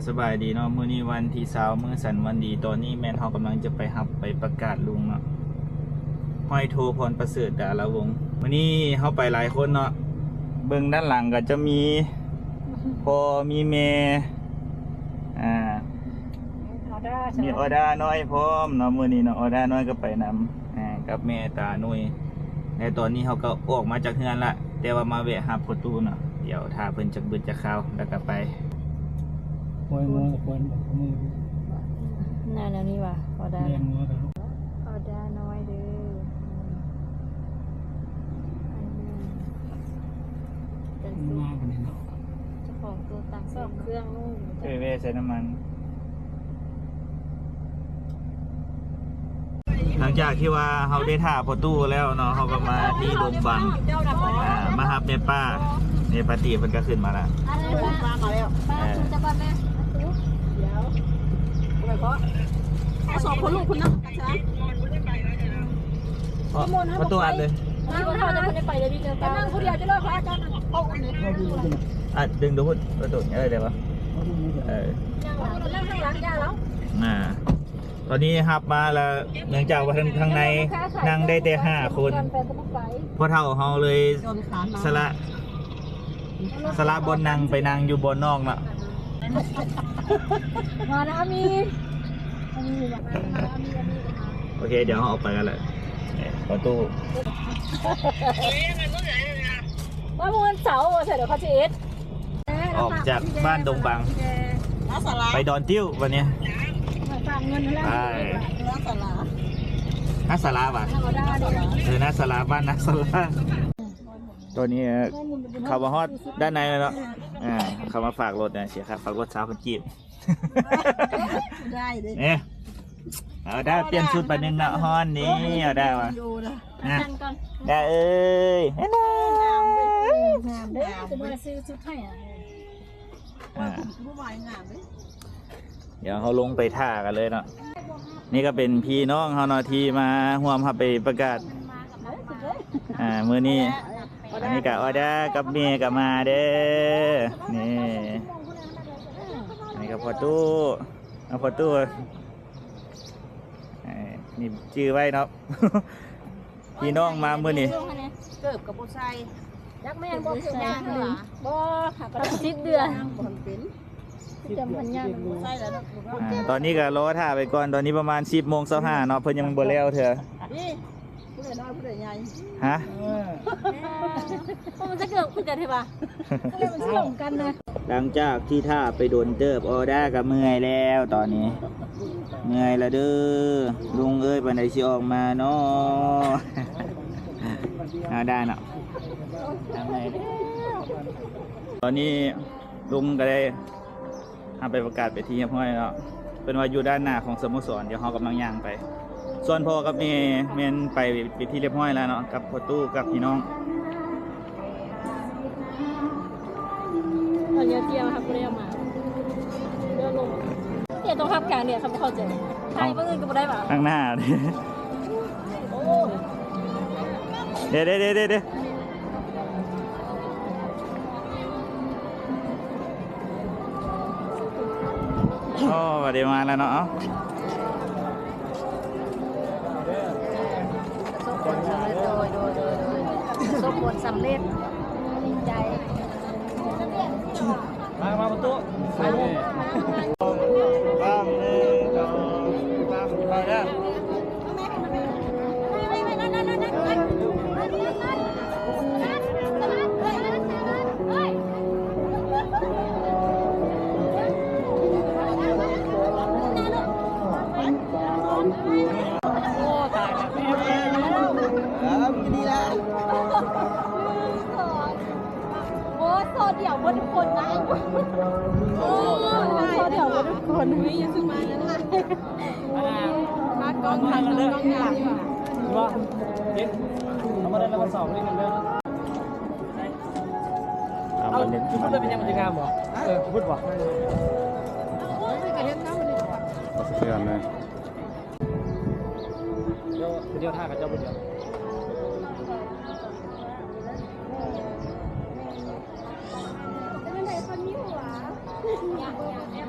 ສະບາຍດີເນາະ, ມື້ນີ້ວັນທີຊາວ ມື້ສັນວັນດີ. ຕອນນີ້ແມ່ນເຮົາກຳລັງຈະໄປຮັບໄປປະກາດລຸງເນາະ, ຮ້ອຍໂທ ພອນປະເສີດ ດາລະວົງ. ມື້ນີ້ເຮົາໄປຫຼາຍຄົນເນາະ, ເບິ່ງດ້ານຫຼັງກໍຈະມີພໍ່ ມີແມ່ ອ່າ ມີອອດານ້ອຍພ້ອມເນາະ. ມື້ນີ້ເນາະ ອອດານ້ອຍກໍໄປນຳ ອ່າ ກັບແມ່ຕາໜຸ່ຍ. ແລະຕອນນີ້ເຮົາກໍອອກມາຈາກເຮືອນລະ, ແຕ່ວ່າມາແວະຮັບພໍ່ຕູ້ເນາະ. ດຽວຖ້າເພິ່ນຈັກບຶດຈັກຄາວ ແລ້ວກໍໄປ. ປ່ອຍງົວກໍປ່ອຍ ແນວນີ້ວ່າ ອອດາ ແມ່ງົວກໍ ອອດານ້ອຍເດີ. ເປັນສຸກ ເຈົ້າຂອງໂຕຕັ້ງ ຊອກເຄື່ອງນຸ່ງ ເອີ ແວ່ໃສ່ນ້ຳມັນ. ຫຼັງຈາກທີ່ວ່າເຮົາໄດ້ຖ້າພໍ່ຕູ້ແລ້ວເນາະ, ເຮົາກໍມາທີ່ດົງບັງ ອ່າ ມາຮັບແມ່ປ້າ. ແມ່ປ້າຕີເພິ່ນກໍຂຶ້ນມາແລ້ວ. ເອີ ເອົາສອງຄົນລູກພຸ້ນນະ. ພໍ່ຕູ້ອັດເລີຍ ອັດດຶງດູພຸ້ນ ປະຕູ ເອີ ໄດ້ບໍ່? ເອີ ອ່າ ຕອນນີ້ຮັບມາແລ້ວ, ເນື່ອງຈາກວ່າທາງ ທາງໃນນັ່ງໄດ້ແຕ່ຫ້າຄົນ, ພໍ່ເຖົ້າເຮົາເລີຍສະຫຼະ ສະຫຼະບ່ອນນັ່ງໄປນັ່ງຢູ່ບ່ອນນອກເນາະ. ມານະອາມີ ໂອເຄ ດຽວເຮົາອອກໄປກັນແຫຼະ ປະຕູ ວ່າມື້ວັນເສົາ ວ່າຊັ້ນ ດຽວເຂົາຊິເຮັດ. ອອກຈາກບ້ານດົງບັງ ໄປດອນຕິ້ວບັດນີ້. ໄປ ນາສາລາຫວາ? ເອີ ນາສາລາ ບ້ານນາສາລາ. ຕອນນີ້ເຂົ້າມາຮອດດ້ານໃນແລ້ວເນາະ. ອ່າ ເຂົ້າມາຝາກລົດນະ ເສຍຄ່າຝາກລົດຊາວພັນກີບ. ໄດ້ເດ້ ເອີ ເອົາດາ ປ່ຽນຊຸດບາດໜຶ່ງເນາະ. ຮ້ອນນີ້ ເອົາດາວ່າ ນະ ດາເອີຍ ງາມເດ້ ງາມເດ້ ຈະມາຊື້ຊຸດໃຫ້. ອ່າ ດຽວເຮົາລົງໄປຖ້າກັນເລີຍເນາະ. ນີ້ກໍເປັນພີ່ນ້ອງເຮົາເນາະ ທີ່ມາຮ່ວມຮັບໄປປະກາດ ອ່າ ມື້ນີ້. ອັນນີ້ກໍອອດາກັບແມ່ກໍມາເດີ ນີ້. ອັນນີ້ກໍພໍ່ຕູ້ ເອົາພໍ່ຕູ້ ເອີ ນີ້ຈື່ໄວ້ເນາະ ພີ່ນ້ອງມາມື້ນີ້. ເກີບກໍບໍ່ໃສ່ ຈັກແມ່ນບໍ່ ຄືຍ່າງຫວາ? ບໍ່ ຫາກໍສິບເດືອນ ຍັງບໍ່ທັນເປັນ ຈຳພັນຍາກ ບໍ່ໃສ່ແລ້ວເນາະ. ອ່າ ຕອນນີ້ກໍລໍຖ້າໄປກ່ອນ, ຕອນນີ້ປະມານສິບໂມງຊາວຫ້າເນາະ, ເພິ່ນຍັງບໍ່ແລ້ວເທື່ອ. ນີ້ ຜູ້ໃດນ້ອຍຜູ້ໃດໃຫຍ່? ຮະ? ເອີ ມັນຈະເກີບຄືກັນເທວະ ມັນຊິຫຼົງກັນນະ. ຫຼັງຈາກທີ່ຖ້າໄປດົນເຕີບ, ອອດາກໍເມື່ອຍແລ້ວຕອນນີ້ ເມື່ອຍລະເດີ. ລຸງເອີຍ ປານໃດຊິອອກມາເນາະ? ເອົາດາເນາະ ເມື່ອຍແລ້ວ. ຕອນນີ້ລຸງກໍໄດ້ ເຮົາໄປປະກາດເປັນທີ່ຮຽບຮ້ອຍແລ້ວເນາະ. ເພິ່ນວ່າຢູ່ດ້ານໜ້າຂອງສະໂມສອນ, ດຽວເຮົາກຳລັງຍ່າງໄປ. ສ່ວນພໍ່ກັບແມ່ແມ່ນໄປເປັນທີ່ຮຽບຮ້ອຍແລ້ວເນາະ ກັບພໍ່ຕູ້ກັບພີ່ນ້ອງ. ຕອນນີ້ເຈຍມາຮັບຜູ້ໃດອອກມາ ເດີນລົງ. ເຈຍຕ້ອງຮັບການເດ ຄັນບໍ່ເຂົ້າໃຈ ຖ່າຍມື້ອື່ນກໍບໍ່ໄດ້ຫວາ? ທາງໜ້າເດ. ໂອ້ ເດ ເດ ເດ ເດ. ອໍ ບັດນີ້ມາແລ້ວເນາະ. ເອົາ ປະສົບຜົນສຳເລັດ ໂດຍ ໂດຍ ໂດຍ ໂດຍ ປະສົບຜົນສຳເລັດ ດີໃຈ. ມາ ມາປະຕູ ໄປເລີຍ. ໜຶ່ງ ສອງ ສາມ ໜຶ່ງ ສອງ ສາມ ໄປເດີ. ໂອ້ ຕາຍແລ້ວ ເອີ ມັນກໍດີລະ. ໂອ້ ໂຊດຽວເບິດທຸກຄົນນະ. ໂອ້ ໂຊດຽວເບິດທຸກຄົນ. ນີ້ຍັງຊິມານັ້ນລະ ມາກ້ອງ ມາກ້ອງ ບໍ່ ເຮັດ ເອົາມາໄດ້ລະ ມາສອງນີ້ນຳເດີ. ເອົາ ຢູ່ພຸ້ນເປັນຫຍັງມັນຈະງາມບໍ່? ເອີ ພຸ້ນບໍ່? ເອີ ກໍເຮັດນຳນີ້ ເຊື່ອແມ່. ດຽວ ດຽວຖ້າເຂົາເຈົ້າບໍ່ດຽວ. ເປັນຈັ່ງໃດຄົນມີຫົວ? ຢາກ ຢາກແອບ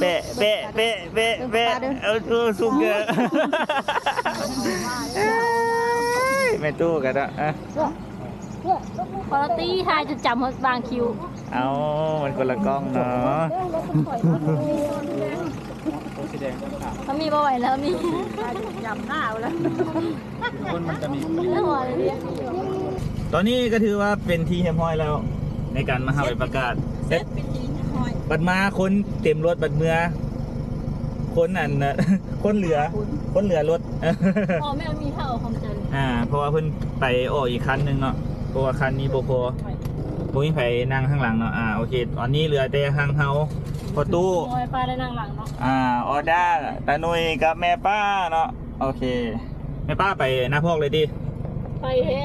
ແປະ ແປະ ແປະ ແປະ ເອົາ ເອົາ ສຸກເກີນ ເອີຍ ແມ່ຕູ້ກັນເນາະ ອ່ະ ຄວາລິຕີ້ຖ່າຍຈົນຈຳຮອດບາງຄິວ ເອົາ ມັນຄົນລະກ້ອງເນາະ ມັນມີບໍ່ໄຫວແລ້ວ ມີ ຄົນມັນຈະມີ ຕອນນີ້ກໍຖືວ່າເປັນທີ່ຮຽບຮ້ອຍແລ້ວ ໃນການມາຫາໄປປະກາດ ເສັດເປັນທີ່ຮຽບຮ້ອຍ ບັດມາຄົນເຕັມລົດ ບັດເມືອ ຄົນອັນ ຄົນເຫຼືອ ຄົນເຫຼືອລົດ ພໍ່ແມ່ມີເທົ່າຂອງຈັນ ອ່າ ເພາະວ່າເພິ່ນໄປອອກອີກຄັນໜຶ່ງເນາະ ເພາະວ່າຄັນນີ້ບໍ່ພໍ ບໍ່ມີໃຜນັ່ງຂ້າງຫຼັງເນາະ ອ່າ ໂອເຄ ຕອນນີ້ເຫຼືອແຕ່ທາງເຮົາ ພໍ່ຕູ້ ໂອ້ຍ ປ້າໄດ້ນັ່ງຫຼັງເນາະ ອ່າ ອອດາ ຕາໜຸ່ຍກັບແມ່ປ້າເນາະ ໂອເຄ ແມ່ປ້າໄປນາພອກເລີຍຕິ ໄປແທ້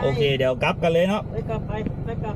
ໂອເຄ ດຽວກັບກັນເລີຍເນາະ ໄປກັບ ໄປ ໄປກັບ